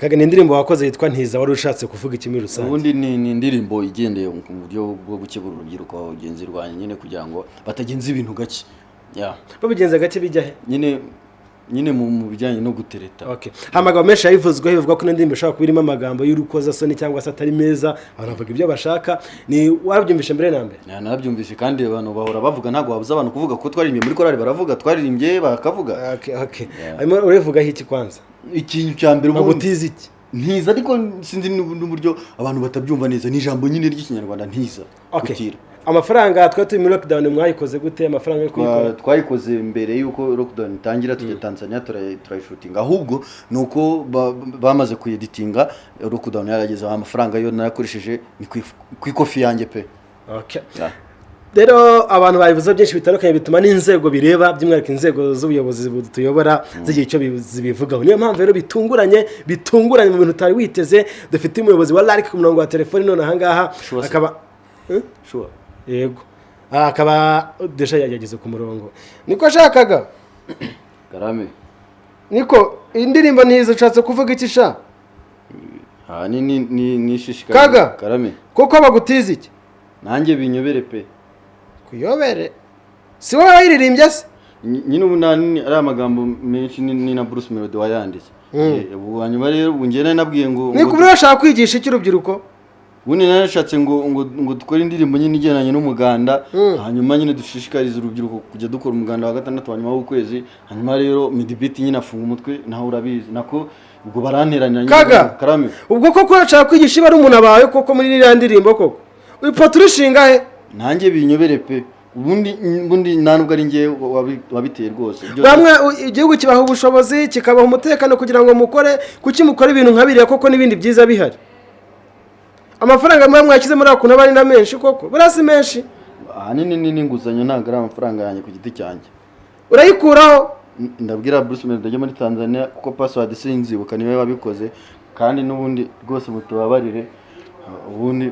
Kaga, ni indirimbo wakoze yitwa Ntiza, wari ushatse kuvuga iki muri rusange? Ubundi ni indirimbo igendeye mu buryo bwo gukebura urubyiruko bagenzi rwanjye nyine, kugira ngo batagenza ibintu gake. Yeah. Babigenza gake bijya he? Nyine mu bijyanye no gutereta. Okay. Amagambo menshi yayivuzweho, bivuga ko ino ndirimbo ishobora kuba irimo amagambo y'urukozasoni cyangwa se atari meza, abantu bavuga ibyo bashaka. Ni warabyumvishe mbere na mbere? Yeah, narabyumvise, kandi abantu bahora bavuga, ntabwo wabuza abantu kuvuga, kuko twaririmbye muri korali baravuga, twaririmbye bakavuga. Okay. Hanyuma urivugaho iki kwanza? Ikintu cya mbere, ubundi Bagutiza iki? Ntiza, ariko sinzi n'uburyo abantu batabyumva neza, ni ijambo nyine ry'Ikinyarwanda, ntiza, gutira. Amafaranga, twari turi muri lockdown, mwayikoze gute, amafaranga yo kuyikora? Twayikoze mbere y'uko lockdown itangira, tujya Tanzania turayishutinga. Ahubwo ni uko bamaze kuyeditinga lockdown yarageze. Amafaranga yo nayakoresheje ni ku ikofi yanjye pe. Yeah. Rero abantu babivuze byinshi bitandukanye, bituma n'inzego bireba, by'umwihariko inzego z'ubuyobozi butuyobora, zigira icyo zibivugaho. Niyo mpamvu rero bitunguranye mu bintu utari witeze, dufite umuyobozi wa RALC ku murongo wa telefoni none ahangaha. Sure se. Akaba Sure. Yego. Akaba déjà yageze ku murongo, niko ashakaga. Karame. Niko indirimbo ntizo ushatse kuvuga iki sha? Ahanini ni ishishikariza. Kaga. Karame. Kuko bagutiza iki? Nanjye binyobere pe. Kuyobere si wowe wayiririmbye se? Nyine ubu ari amagambo menshi ni na Bruce Melody wayanditse. Ubu hanyuma rero ubu njye nari nabwiye ngo Ni kubura bashaka kwigisha iki urubyiruko? Ubundi narashatse ngo dukore indirimbo nyine igendanye n'umuganda, hanyuma nyine dushishikarize urubyiruko kujya dukora umuganda wa gatandatu hanyuma w'ukwezi. Hanyuma rero Madebeat nyine afunga umutwe, nawe urabizi, nako ubwo baranteranya nyine. Kaga. Karame. Ubwo koko urashaka kwigisha iba ari umuntu abawe koko muri iriya ndirimbo? Koko ipoto urishinga he? Nanjye binyobere pe. Ubundi nta nubwo ari njye wabiteye rwose. Bamwe igihugu kibaha ubushobozi, kikabaha umutekano kugira ngo mukore. Kuki mukora ibintu nka biriya koko n'ibindi byiza bihari? Amafaranga muba mwashyize muri ako kuntu aba ari na menshi koko, buriya si menshi? Ahanini ni n'inguzanyo, ntabwo ari amafaranga yanjye ku giti cyanjye. Urayikuraho? Ndabwira Bruce Melody ajya muri Tanzania, kuko password sinzibuka, niwe wabikoze. Kandi n'ubundi rwose mutubabarire, ubundi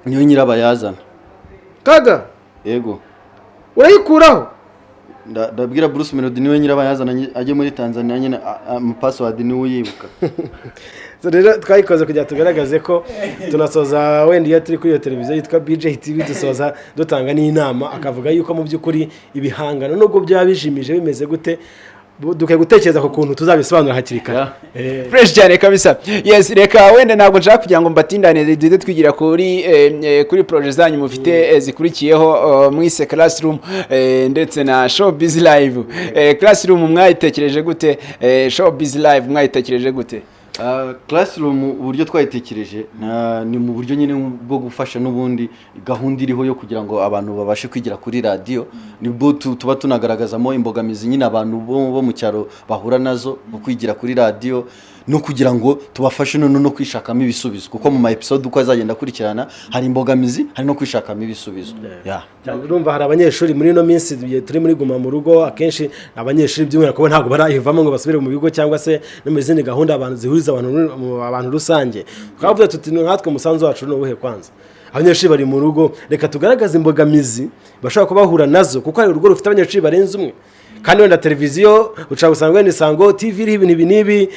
niyo nyirabayazana. Kaga. Yego. Urayikuraho? Ndabwira Bruce Melody, niwe nyirabayazana, ajye muri Tanzania nyine, password niwe uyibuka. So rero twayikoze kugira tugaragaze ko tunasoza wenda iyo turi kuri iyo televiziyo yitwa BJ TV, dusoza dutanga n'inama, akavuga yuko mu by'ukuri ibihangano nubwo byaba bijimije bimeze gute, dukwiye gutekereza ku kuntu tuzabisobanura hakiri kare. Fresh cyane kabisa. Yes, reka wenda ntabwo nshaka kugira ngo mbatindane, duhite twigira kuri projet zanyu mufite zikurikiyeho, mwise Classroom ndetse na Showbiz Live. Classroom mwayitekereje gute? Showbiz Live mwayitekereje gute? Classroom uburyo twayitekereje ni mu buryo nyine bwo gufasha n'ubundi gahunda iriho yo kugira ngo abantu babashe kwigira kuri radiyo. Nibwo tuba tunagaragazamo imbogamizi nyine abantu bo mu cyaro bahura nazo mu kwigira kuri radiyo, no kugira ngo tubafashe noneho no kwishakamo ibisubizo, kuko mu ma episode uko azagenda akurikirana hari imbogamizi, hari no kwishakamo ibisubizo. Yeah. Cyane, urumva hari abanyeshuri muri ino minsi igihe turi muri guma mu rugo, akenshi abanyeshuri by'umwihariko bo ntabwo barayivamo ngo basubire mu bigo cyangwa se no mu zindi gahunda abantu zihuriza abantu abantu rusange. Twavuze tuti nkatwe umusanzu wacu ni uwuhe? Kwanza abanyeshuri bari mu rugo, reka tugaragaze imbogamizi bashobora kuba bahura nazo, kuko hari urugo rufite abanyeshuri barenze umwe, kandi wenda televiziyo ushobora gusanga wenda Isango TV iriho ibintu ibi n'ibi,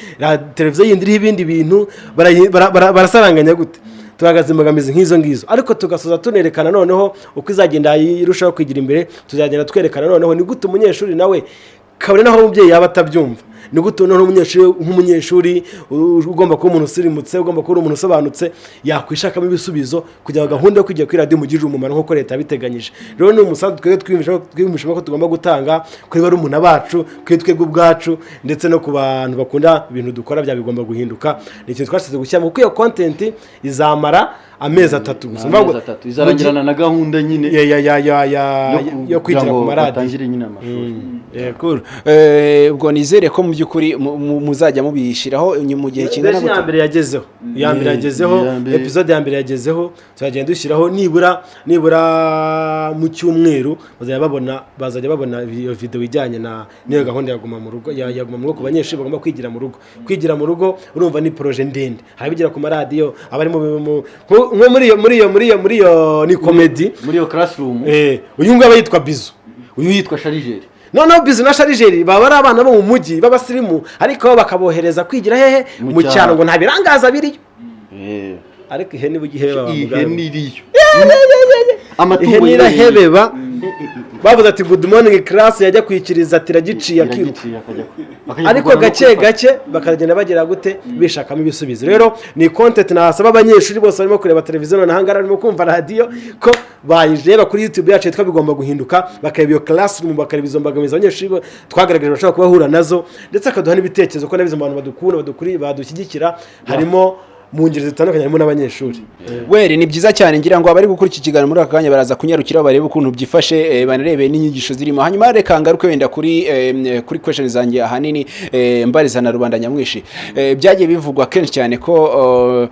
televiziyo yindi iriho ibindi bintu, barasaranganya gute? Tugaragaza imbogamizi nk'izo ngizo, ariko tugasoza tunerekana noneho uko izagenda irushaho kwigira imbere. Tuzagenda twerekana noneho ni gute umunyeshuri nawe, kabone naho umubyeyi yaba atabyumva, ni gute noneho umunyeshuri nk'umunyeshuri ugomba kuba umuntu usirimutse, ugomba kuba umuntu usobanutse, yakwishakamo ibisubizo kugira ngo gahunda yo kwigira kuri radiyo imugirire umumaro nk'uko leta yabiteganyije. Rero ni umusanzu twebwe twiyumvishamo ko tugomba gutanga kuri barumuna bacu, kuri twebwe ubwacu, ndetse no ku bantu bakunda ibintu dukora. Bya bigomba guhinduka, ni ikintu twashatse gushyiramo, kuko iyo content izamara amezi 3 gusa. Amezi 3 izarangirana na gahunda nyine yo kwigira kugira ku ngo maradiyo. Batangire nyine amashuri. Cool. Ubwo nizere ko mu by'ukuri muzajya mubishyiraho mu gihe kingana Mbese iya gute? mbere yagezeho, iya mbere yagezeho. Iya mbere. Episode ya mbere yagezeho. Tuzagenda dushyiraho nibura mu cyumweru bazajya babona iyo video ijyanye na n'iyo gahunda ya guma mu rugo, ya guma mu rugo ku banyeshuri bagomba kwigira mu rugo. Kwigira mu rugo, urumva ni projet ndende. Hari abigira ku maradiyo, abari nko muri iyo ni comedy. Muri iyo classroom. Uyu nguyu aba yitwa Bizu. Uyu yitwa Sharijeri. Noneho Bizu na Sharijeri baba ari abana bo mu mujyi b'abasirimu, ariko bo bakabohereza kwigira hehe? Mu Mu cyaro. cyaro. Ngo nta birangaza biriyo. Ariko ihene iba igihebeba wa mugabo. Ihene iriyo, amatungo Ihene yiriye. irahebeba. Bavuze ati "Good morning class", yajya kwikiriza ati iragiciye, akiruka. Iragiciye, akajya Ariko kurwana no gake kwifata. gake bakagenda bagira gute? Bishakamo ibisubizo. Rero ni content nasaba abanyeshuri bose barimo kureba televiziyo noneho ahangaha, barimo kumva radiyo, ko bayireba kuri YouTube yacu yitwa Bigomba Guhinduka, bakareba iyo classroom, bakareba izo mbogamizi abanyeshuri twagaragaje bashobora kuba bahura nazo, ndetse akaduha n'ibitekerezo, ko nabizo mu bantu badukunda, badukuriye, badushyigikira, harimo mu ngeri zitandukanye, harimo n'abanyeshuri. Well, ni byiza cyane. Ngira ngo abari gukora iki kiganiro muri aka kanya baraza kunyarukira barebe ukuntu byifashe, banarebe n'inyigisho zirimo. Hanyuma reka ngaruke wenda kuri question zanjye ahanini, mbariza na rubanda nyamwinshi. Byagiye bivugwa kenshi cyane ko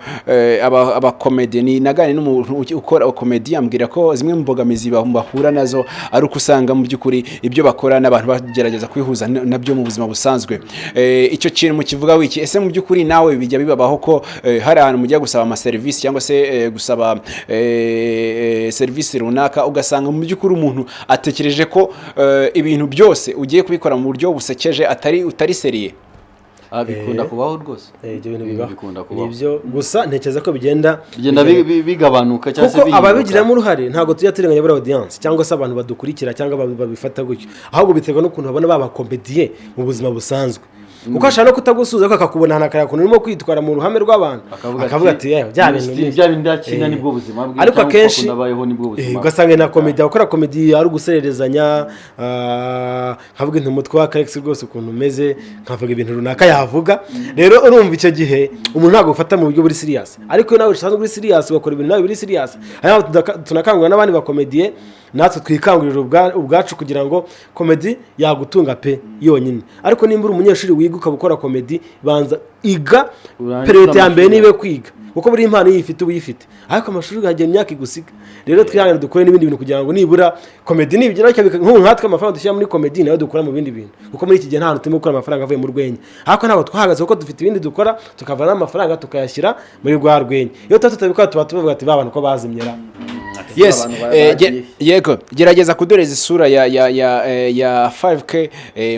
abakomedi, ni nagane n'umuntu ukora komedi ambwira ko zimwe mu mbogamizi bahura nazo ari uko usanga mu by'ukuri ibyo bakora n'abantu bagerageza kwihuza nabyo mu buzima busanzwe. Icyo kintu mukivuga wiki? Ese mu by'ukuri nawe bijya bibabaho ko hari ahantu mujya gusaba amaserivisi cyangwa se gusaba serivisi runaka, ugasanga mu by'ukuri umuntu atekereje ko ibintu byose ugiye kubikora mu buryo busekeje, atari utari sérieux? Ah, bikunda kubaho rwose. Ibyo bintu bibaho. Bikunda kubaho. Nibyo, gusa ntekereza ko bigenda bigenda bigabanuka cyangwa se kuko bihinduka. Ababigiramo uruhare ntabwo tujya turenganya buri audience cyangwa se abantu badukurikira cyangwa babifata gutyo, ahubwo biterwa n'ukuntu babona babakomediye mu buzima busanzwe, kuko ashobora no kutagusuhuza ariko akakubona ahantu, akareba ukuntu urimo kwitwara mu ruhame rw'abantu, akavuga ati "Yewe, bya bintu bya bindi akina nibwo buzima bwe", Ariko cyangwa uko akenshi akunda abayeho nibwo buzima bwe. Ugasanga na komedi, abakora komedi ari ugusererezanya, nkavuga intu umutwe wa Alex rwose ukuntu umeze, nkavuga ibintu runaka yavuga. Rero urumva icyo gihe umuntu ntabwo ufata mu buryo buri serious, ariko iyo nawe usanzwe uri serious, ugakora ibintu nawe biri serious. Hanyuma tunakangurira n'abandi bakomediye, natwe twikangurira ubwacu kugira ngo komedi yagutunga pe yonyine. Ariko nimba uri umunyeshuri wiga ukaba ukora komedi, banza iga. Urangize Priorité ya mbere amashuri. nibe kwiga, kuko buri impano iyo uyifite uba uyifite, ariko amashuri hagera imyaka igusiga. Rero twihangane dukore n'ibindi bintu kugira ngo nibura komedi nibigera nk'ubu nkatwe amafaranga dushyira muri komedi nayo dukora mu bindi bintu, kuko muri iki gihe nta hantu turimo gukora amafaranga avuye mu rwenya, ariko ntabwo twahagaze kuko dufite ibindi dukora, tukavana amafaranga tukayashyira muri rwa rwenya. Iyo tuba tutabikora tuba tubavuga ati ba bantu ko bazimyera. Yes. Abantu bagiye. Yego, gerageza kudoreza isura ya 5K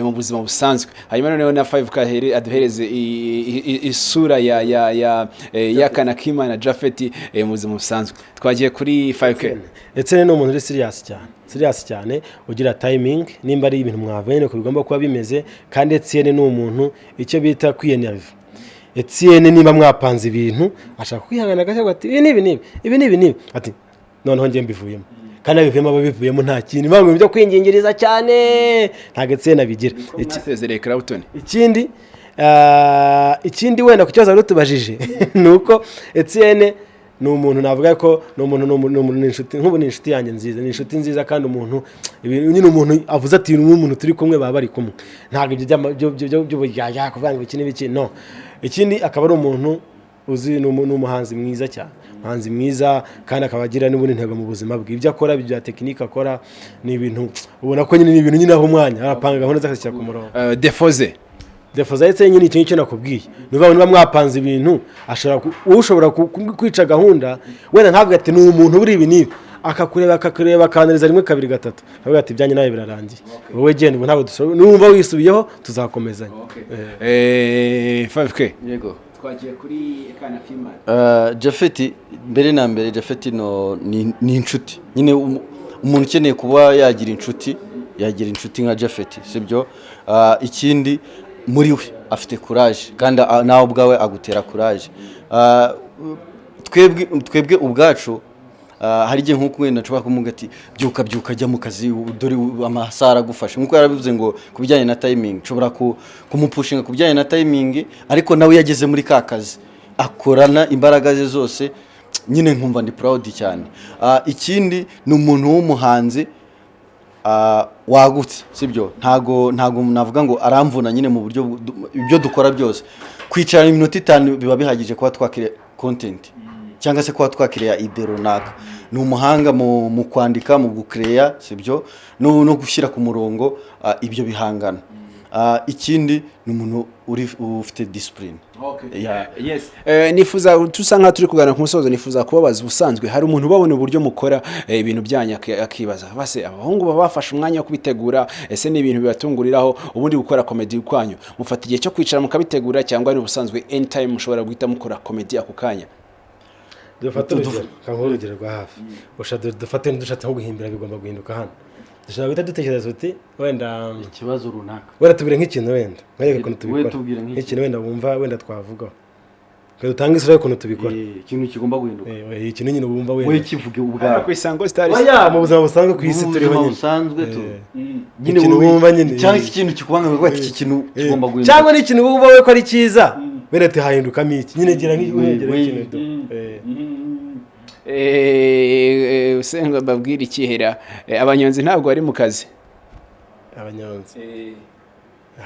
mu buzima busanzwe, hanyuma noneho na 5K aduhereze isura ya Kanakimana Japhet mu buzima busanzwe. Twagiye kuri 5K. Ndetse ni umuntu uri serious cyane, serious cyane, ugira timing, nimba ari ibintu mwavuye niko bigomba kuba bimeze. Kandi Etienne ni umuntu icyo bita kwiyenerva. Etienne niba mwapanze ibintu ashaka kwihangana gake, ati ibi n'ibi n'ibi, ibi n'ibi n'ibi, ati noneho njye mbivuyemo, kandi abivuyemo aba abivuyemo, nta kintu impamvu byo kwingingiriza cyane ntabwo Etienne abigira. Mwasezereye Clapton. Ikindi wenda ku kibazo wari utubajije ni uko Etienne ni umuntu navuga ko ni umuntu ni inshuti, nk'ubu ni inshuti yanjye nziza, ni inshuti nziza, kandi umuntu nyine umuntu avuze ati uyu umuntu turi kumwe, baba bari kumwe, ntabwo ibyo by'uburyarya kuvuga ngo iki n'ibiki no. Ikindi akaba ari umuntu uzi, ni umuhanzi mwiza cyane, umuhanzi mwiza, kandi akaba agira n'ubundi ntego mu buzima bwe. Ibyo akora bya tekinike akora ni ibintu ubona ko nyine ni ibintu nyine aho umwanya arapanga gahunda ze akazishyira ku murongo. Defoze. Défaut za Etienne nyine icyo ngicyo nakubwiye, ni ukuvuga ngo niba mwapanze ibintu ashobora ushobora kwica gahunda, wenda ntabwo ati ni umuntu uri ibi n'ibi, akakureba akakureba akanariza rimwe, kabiri, gatatu, akavuga ati ibyanjye nawe birarangiye, wowe genda, ubu ntabwo dushobora, numva wisubiyeho tuzakomezanya. 5K. Yego. Twagiye kuri Kanakimana. Japhet, mbere na mbere Japhet no, ni inshuti nyine, umuntu ukeneye kuba yagira inshuti, yagira inshuti nka Japhet, sibyo? Ikindi muri we afite courage, kandi nawe ubwawe agutera courage. Twebwe ubwacu hari igihe nk'uko wenda nshobora kumubwira ati byuka, byuka, jya mu kazi, dore amasaha aragufasha, nk'uko yarabivuze ngo ku bijyanye na timing, nshobora kumupushinga ku bijyanye na timing, ariko nawe iyo ageze muri ka kazi akorana imbaraga ze zose, nyine nkumva ndi proud cyane. Ikindi ni umuntu w'umuhanzi wagutse, sibyo? Ntago navuga ngo aramvuna nyine mu buryo ibyo dukora byose, kwicarana iminota 5 biba bihagije kuba twakira content cyangwa se kuba twakiriya idée runaka. Ni umuhanga mu kwandika, mu gukereya, sibyo, no gushyira ku murongo ibyo bihangano. Ikindi ni umuntu uri ufite discipline. Yeah. Yes. Nifuza, tusa nkaho turi kuganira ku musozo, nifuza kubabaza: ubusanzwe hari umuntu ubabona uburyo mukora ibintu byanyu akibaza base abahungu baba bafashe umwanya wo kubitegura? Ese ni ibintu bibatunguriraho? Ubundi gukora comedy kwanyu mufata igihe cyo kwicara mukabitegura, cyangwa ni ubusanzwe anytime mushobora guhita mukora comedy ako kanya? Dufate urugero, kanguhe urugero rwa hafi. Dufate dushatse nko guhimbira Bigomba Guhinduka hano, dushobora guhita dutekereza uti wenda ikibazo runaka. Wenda tubwire nk'ikintu, wenda nkwereke ukuntu We tubikora. Tubwire nk'ikintu. Nk'ikintu wenda wumva wenda twavugaho, ngo dutange isura y'ukuntu tubikora. Ikintu kigomba guhinduka. Ikintu nyine wumva We wenda kivuge ubwawe. Ku Isango Star. Oya, mu buzima busanzwe ku isi Mu turiho buzima nyine. busanzwe tu Nyine ikintu wumva nyine. Cyangwa se ikintu kikubangamira, uvuga ati iki kintu kigomba guhinduka. Cyangwa n'ikintu wumva we ko ari cyiza, wenda tuhahindukamo iki nyine, gira nk'ikintu Usenga mbabwire ikihera. Abanyonzi ntabwo bari mu kazi. Abanyonzi.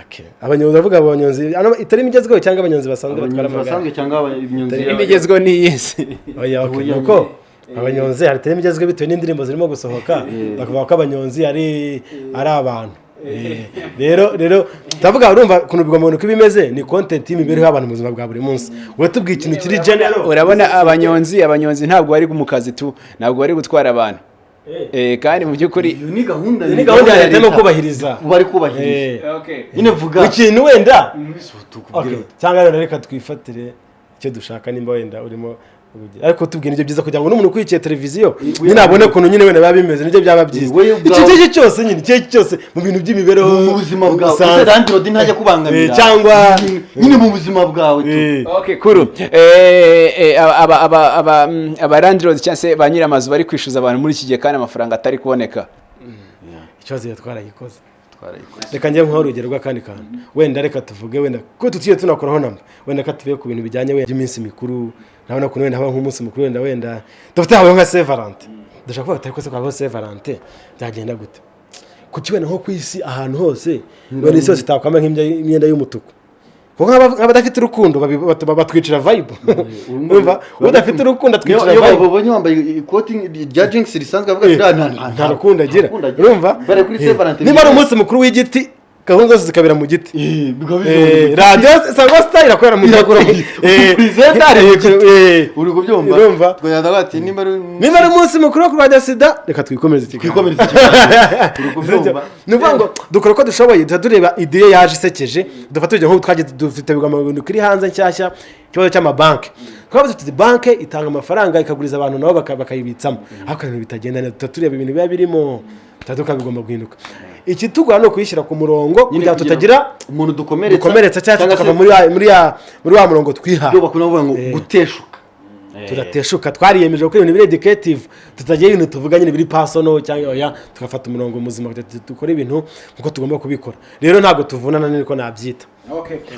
Okay. Abanyonzi, bavuga abanyonzi ano itari imigezweho cyangwa abanyonzi basanzwe batwara Abanyonzi amagare? basanzwe cyangwa abanyonzi Imigezweho ni iyisi? Oya, okay. Oya, Nuko abanyonzi hari itari imigezweho bitewe n'indirimbo zirimo gusohoka, bakavuga ko abanyonzi ari abantu. Rero ndavuga, urumva ukuntu Bigomba uko bimeze, ni content y'imibereho y'abantu mu buzima bwa buri munsi. Wowe tubwiye ikintu kiri general. Urabona abanyonzi ntabwo bari mu kazi tu, ntabwo bari gutwara abantu. Kandi mu by'ukuri Iyo ni gahunda. Ni gahunda ya leta no kubahiriza. Bari kubahiriza nyine, vuga. Ikintu wenda Tukubwire. Okay, cyangwa wenda reka twifatire icyo dushaka, nimba wenda urimo ubugira. Ariko tubwira ibyo byiza kugira ngo n'umuntu ukurikiye televiziyo nyine abone ukuntu nyine wenda biba bimeze, nibyo byaba byiza. We ubwawe- Icyo ngicyo cyose nyine, icyo aricyo cyose mu bintu by'imibereho Mu buzima bwawe busanzwe. Ese landlord ntajya kubangamira? Cyangwa Nyine mu buzima bwawe tu. Okay, kuru aba landlord cyangwa se ba nyir'amazu bari kwishyuza abantu muri iki gihe kandi amafaranga atari kuboneka. Ikibazo iyo twarayikoze. Twarayikoze. Reka njye nkuhe urugero rw'akandi kantu. Wenda reka tuvuge wenda ko tutiye tunakoraho namba, wenda ka tuvuye ku bintu bijyanye wenda by'iminsi mikuru. Ndabona ukuntu wenda haba nk'umunsi mukuru, wenda dufite habayeho nka Saint Valentin. Ndashaka kuvuga ati ariko se kwabaho Saint Valentin byagenda gute? Kuki wenda nko ku isi ahantu hose, wenda isi yose itakwambara nk'imyenda y'umutuku? Kuko nk'abadafite urukundo batwicira vibe. Urumva, udafite urukundo atwicira Iyo vibe. babonye wambaye ikoti rya jeans risanzwe, bavuga ati Nta rukundo agira. Urumva. Bari kuri Saint Valentin. Niba ari umunsi mukuru w'igiti, gahunda zose zikabera mu giti. Bikaba bivuze Radiyo Isango Star irakorera mu Irakorera mu giti. giti. Presenter ari mu giti. Uri kubyumva? Urumva? Tukagenda bati nimba ari Niba ari umunsi mukuru wo kurwanya sida, reka twikomereze ikiganiro. Twikomereze ikiganiro. Uri kubyumva? Ni ukuvuga ngo dukora uko dushoboye, tuba tureba idée yaje isekeje, dufata urugero nk'ubu twagiye dufite Bigomba iri hanze nshyashya, ikibazo cy'amabanki. Twaba dufite banki itanga amafaranga, ikaguriza abantu, nabo bakayibitsamo, ariko ibintu bitagenda neza. Tuba tureba ibintu biba birimo, tuba tukaba bigomba guhinduka. Ikitugora ni ukuyishyira ku murongo Nyine kugira ngo tutagira umuntu dukomeretsa. Dukomeretsa cyangwa Cyangwa se tukava muri wa murongo twihaye. Ibyo bakunda kuvuga ngo guteshuka. Tudateshuka. Twariyemeje gukora ibintu biri educative, tutagira ibintu tuvuga nyine biri personal cyangwa oya, tugafata umurongo muzima kugira ngo dukore ibintu nkuko tugomba kubikora. Rero ntabwo tuvunana, niko nabyita.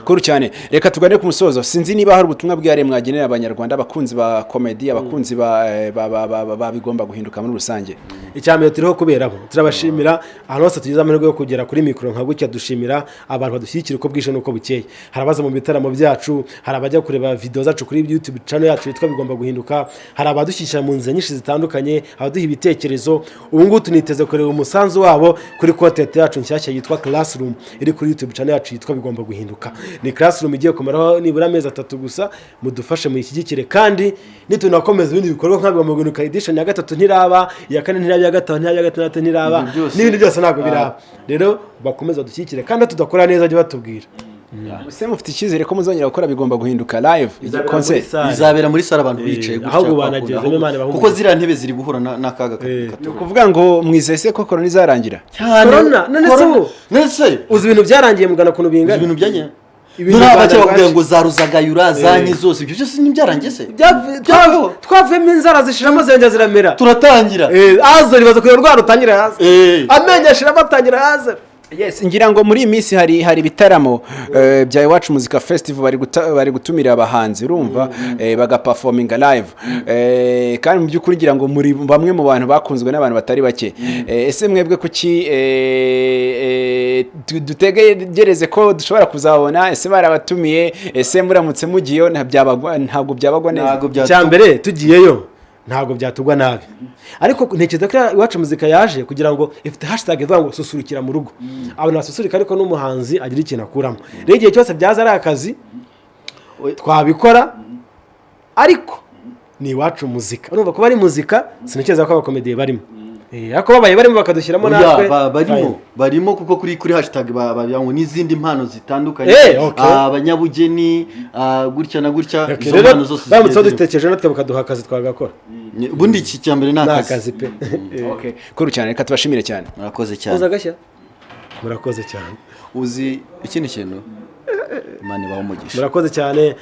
Kuru cyane, reka tugane ku musozo. Sinzi niba hari ubutumwa bwihariye mwagenera Abanyarwanda, abakunzi ba comedy, abakunzi ba Bigomba Guhinduka muri rusange. Icya mbere, turiho kuberamo turabashimira ahantu hose tugize amahirwe yo kugera kuri mikoro nka gutya. Dushimira abantu badushyigikira uko bwije n'uko bukeye. Hari abaza mu bitaramo byacu, hari abajya kureba video zacu kuri YouTube channel yacu yitwa Bigomba Guhinduka, hari abadushyigikira mu nzira nyinshi zitandukanye, abaduha ibitekerezo. Ubu ngubu tuniteze kureba umusanzu wabo kuri content yacu nshyashya yitwa Classroom, iri kuri YouTube channel yacu yitwa Bigomba Guhinduka. Ni Classroom igiye kumaraho nibura amezi 3 gusa. Mudufashe muyishyigikire, kandi nitunakomeza ibindi bikorwa nka Bigomba Guhinduka edition ya gatatu ntiraba, iya kane ntiraba, iya gatanu ntiraba, iya gatandatu ntiraba, Ibyo byose. n'ibindi byose ntabwo biraba. Rero bakomeza badushyigikire, kandi aho tudakora neza bajye batubwira. Ese mufite icyizere ko muzongera gukora Bigomba Guhinduka live? Izabera Concert? muri salle. Bizabera muri salle, abantu bicaye gutya Ahubwo kwa banagezemo, kundi, Imana ibahe kuko umugisha. ziriya ntebe ziri guhura n'akaga Ni ukuvuga ngo mwizeye se ko korona izarangira? Cyane. Corona, none se Corona. ubu? None se Uzi ibintu byarangiye mugana ukuntu bingana? Ibintu byagiye Ibintu none Rwanda abake bakubwira rwacu. ngo za ruzagayura zanyi zose, ibyo byose ntibyarangiye se? Twavuyemo inzara zishiramo, zirongera ziramera. Turatangira. Azo ribaza kugira urwara rutangire hasi, amenyo ashiramo atangira hasi. Yes, ngira ngo muri iyi minsi hari ibitaramo bya Iwacu Muzika Festival, bari gutumira abahanzi, urumva, bagaperforminga live. Kandi mu by'ukuri ngira ngo muri bamwe mu bantu bakunzwe n'abantu batari bake. Ese mwebwe kuki dutegereze ko dushobora kuzabona? Ese barabatumiye? Ese muramutse mugiyeyo ntabwo byabagwa neza? Ntabwo Icya mbere, tugiyeyo Ntabwo byatugwa nabi, ariko ntekereza ko Iwacu Muzika yaje kugira ngo ifite hashtag ivuga ngo "Susurukira mu rugo", abantu basusurika, ariko n'umuhanzi agira ikintu akuramo. Rero igihe cyose byaza ari akazi, twabikora, ariko ni Iwacu Muzika. Urumva kuba ari muzika, sintekereza ko abakomediye barimo. Ariko babaye barimo bakadushyiramo Oya, natwe barimo. Fine. Barimo, kuko kuri hashtag bagira ngo n'izindi mpano zitandukanye, Okay. abanyabugeni, gutya na gutya. Okay, Izo rero mpano zose baramutse zigiye zirimo. badutekereje natwe bakaduha akazi, twagakora. Ubundi iki cya mbere ni Ni akazi. akazi pe. Okay, kuru cyane, reka tubashimire cyane. Murakoze Uza cyane. agashya, murakoze cyane. Uzi ikindi kintu? Imana ibahe umugisha. Murakoze cyane.